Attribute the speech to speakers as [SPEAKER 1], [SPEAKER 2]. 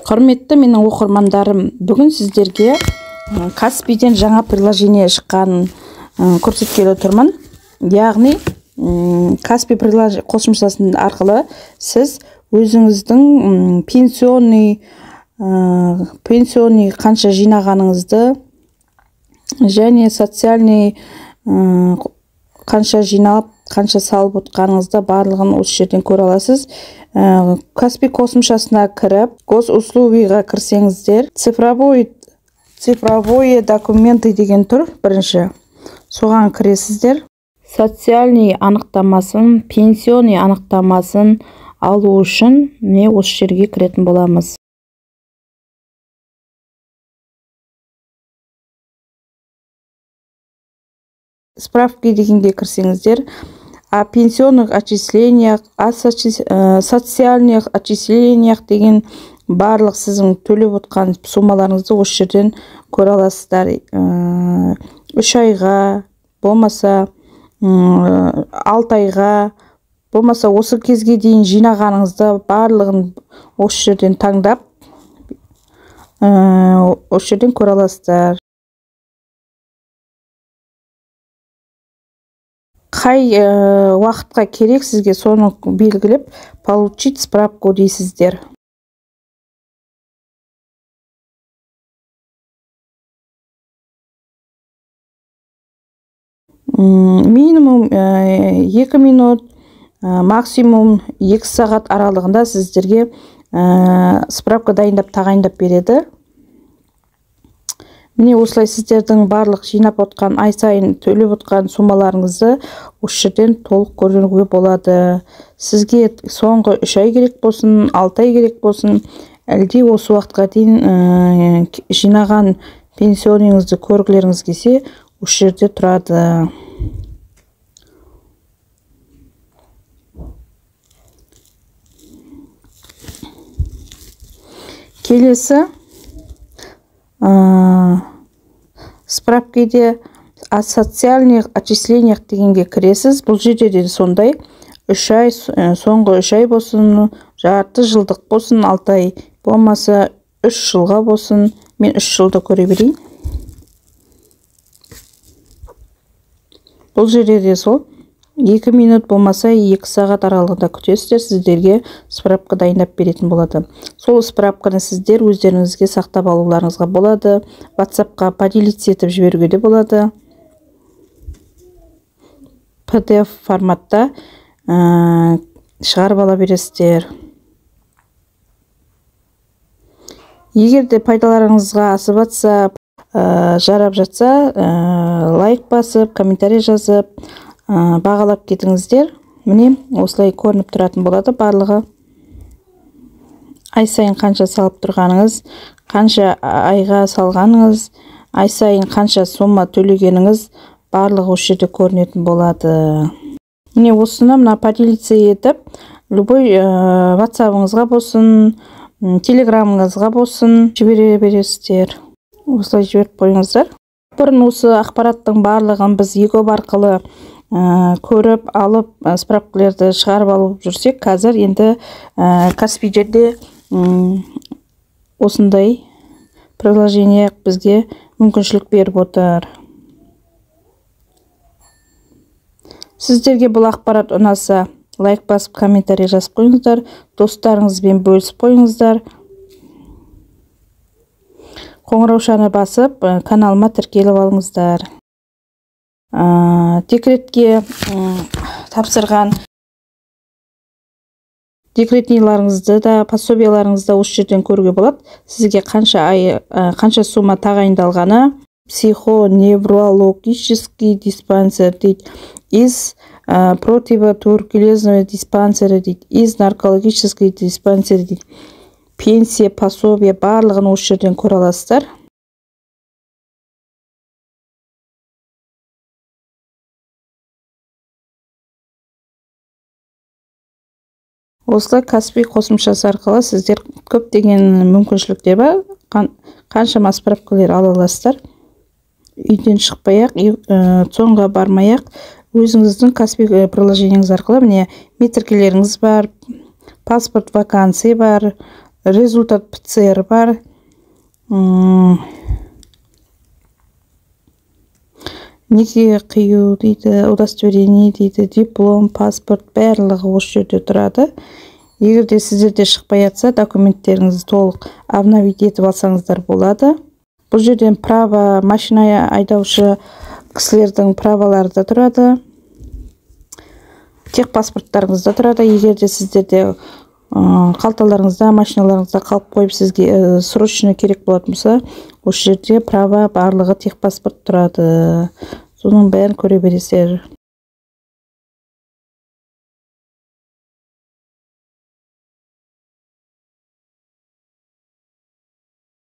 [SPEAKER 1] Құрметті менің оқырмандарым, бүгін сіздерге Каспийден жаңа приложение шыққанын көрсеткелі тұрмын. Яғни Каспий қосымшасының арқылы сіз өзіңіздің пенсионный қанша жинағаныңызды және социальный қанша жиналып, қанша салып отқаныңызды барлығын осы жерден көре аласыз. Каспий қосымшасына кіріп, госуслугиға кірсеңіздер, цифровые документы деген тұр бірінші. Соған кіресіздер. Социальный анықтамасын, пенсионный анықтамасын алу үшін міне осы жерге кіретін боламыз. Справки дегенге кірсеңіздер, о пенсионных отчислениях, о социальных отчислениях деген барлық сіздің төлеп отқан суммаларыңызды осы жерден көре аласыздар. 3 айға, болмаса 6 айға, болмаса осы кезге дейін жинағаныңызды барлығын осы жерден таңдап, осы жерден көре аласыздар. Қай уақытқа керек сізге, соны белгілеп, получить справку дейсіздер. Минимум 2 минут, максимум 2 сағат аралығында сіздерге справка дайындап, тағайындап береді. Міне осылай сіздердің барлық жинап отқан, ай сайын төлеп отқан суммаларыңызды осы жерден толық көруге болады. Сізге соңғы 3 ай керек болсын, 6 ай керек болсын, әлде осы уақытқа дейін жинаған пенсионыңызды көргілеріңіз келсе, осы жерде тұрады. Келесі справкеде о социальных отчислениях дегенге кіресіз. Бұл жерде де сондай 3 ай, соңғы 3 ай болсын, жарты жылдық болсын, 6 ай болмаса 3 жылға болсын. Мен 3 жылды көре берейін. Бұл жерде де сол 2 минут болмаса 2 сағат аралығында күтесіздер, сіздерге справка дайындап беретін болады. Сол справканы сіздер өздеріңізге сақтап алуларыңызға болады. WhatsApp-қа поделиться етіп жіберуге де болады. PDF форматта шығарып ала бересіздер. Егер де пайдаларыңызға асып жатса, жарап жатса, лайк басып, комментарий жазып, бағалап кетіңіздер. Міне осылай көрініп тұратын болады барлығы. Ай сайын қанша салып тұрғаныңыз, қанша айға салғаныңыз, ай сайын қанша сумма төлегеніңіз барлығы осы жерде көрінетін болады. Міне осыны мына поделиться етіп, любой WhatsApp-ыңызға болсын, Telegram-ыңызға болсын жібере бересіздер. Осылай жіберіп қойыңыздар. Бұрын осы ақпараттың барлығын біз eGov арқылы көріп алып, справкаларды шығарып алып жүрсек, қазір енді Каспийде осындай приложение бізге мүмкіншілік беріп отыр. Сіздерге бұл ақпарат ұнаса, лайк басып, комментарий жазып қойыңыздар, достарыңызбен бөлісіп қойыңыздар. Қоңыраушаны басып, каналыма тіркеліп алыңыздар. Декретке тапсырған декретнийларыңызды да, пособияларыңызды да осы жерден көруге болады. Сізге қанша ай, қанша сумма тағайындалғаны. Психоневрологический диспансер дейді, из противотуберкулезного диспансера дейді, из наркологический диспансер дейді. Пенсия, пособие барлығын осы жерден көре аласыздар. Осылай Каспий қосымшасы арқылы сіздер көптеген мүмкіншіліктер бар, қаншама справкалар ала аласыздар. Үйден шықпай-ақ, ЦОНға бармай-ақ, өзіңіздің Каспий приложениеңіз арқылы міне метрикелеріңіз бар, паспорт вакансия бар, Результат ПЦР бар. Неке қию дейді, удостоверение дейді, диплом, паспорт, барлығы осы жерде тұрады. Егер де сіздерде шықпай жатса, документтеріңізді толық обновить етіп алсаңыздар болады. Бұл жерден право, машина айдаушы кісілердің праволары да тұрады, техпаспорттарыңыз да тұрады. Егер де сіздерде қалталарыңызда, машиналарыңызда қалып қойып, сізге срочно керек болатын болса, осы жерде право, барлығы, техпаспорт тұрады. Соның бәрін көре бересіздер.